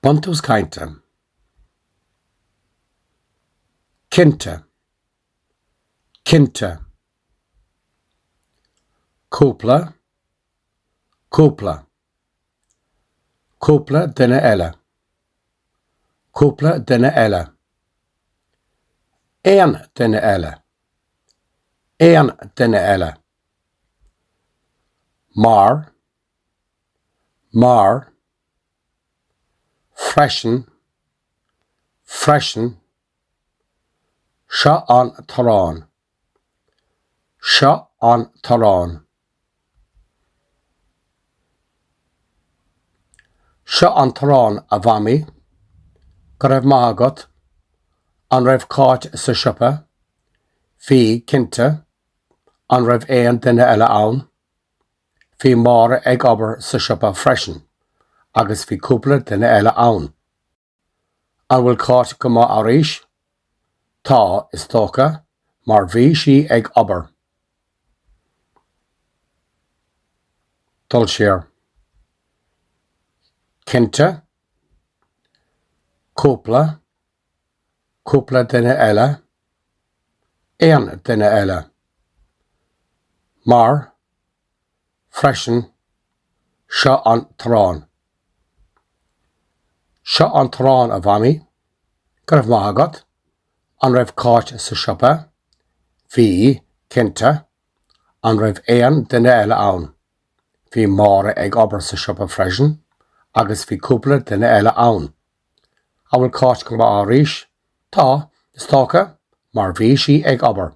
Buntús cainte. Cinnte. Cinnte. Cúpla. Cúpla. Cúpla duine eile. Cúpla duine eile. Aon duine eile. Aon duine eile. Mar. Mar. Freisin. Freisin. Seo an t-arán. Seo an t-arán. Seo an t-arán, a Mhamaí. Go raibh maith agat. An raibh Cáit sa siopa? Bhí, cinnte. An raibh aon duine eile ann? Bhí Máire ag obair sa siopa freisin, agus bhí cúpla duine eile ann. An bhfuil Cáit go maith arís? Tá, is dócha, mar bhí sí ag obair. Dul siar. Cinnte. Cúpla. Cúpla duine eile. Aon duine eile. Mar. Freisin. Seo an t-arán. Seo an t-arán, a Mhamaí. Go raibh maith agat. An raibh Cáit sa siopa? Bhí, cinnte. An raibh aon duine eile ann? Bhí Máire ag obair sa siopa freisin, agus bhí cúpla duine eile ann. An bhfuil Cáit go maith arís? Tá, is dócha, mar bhí sí ag obair.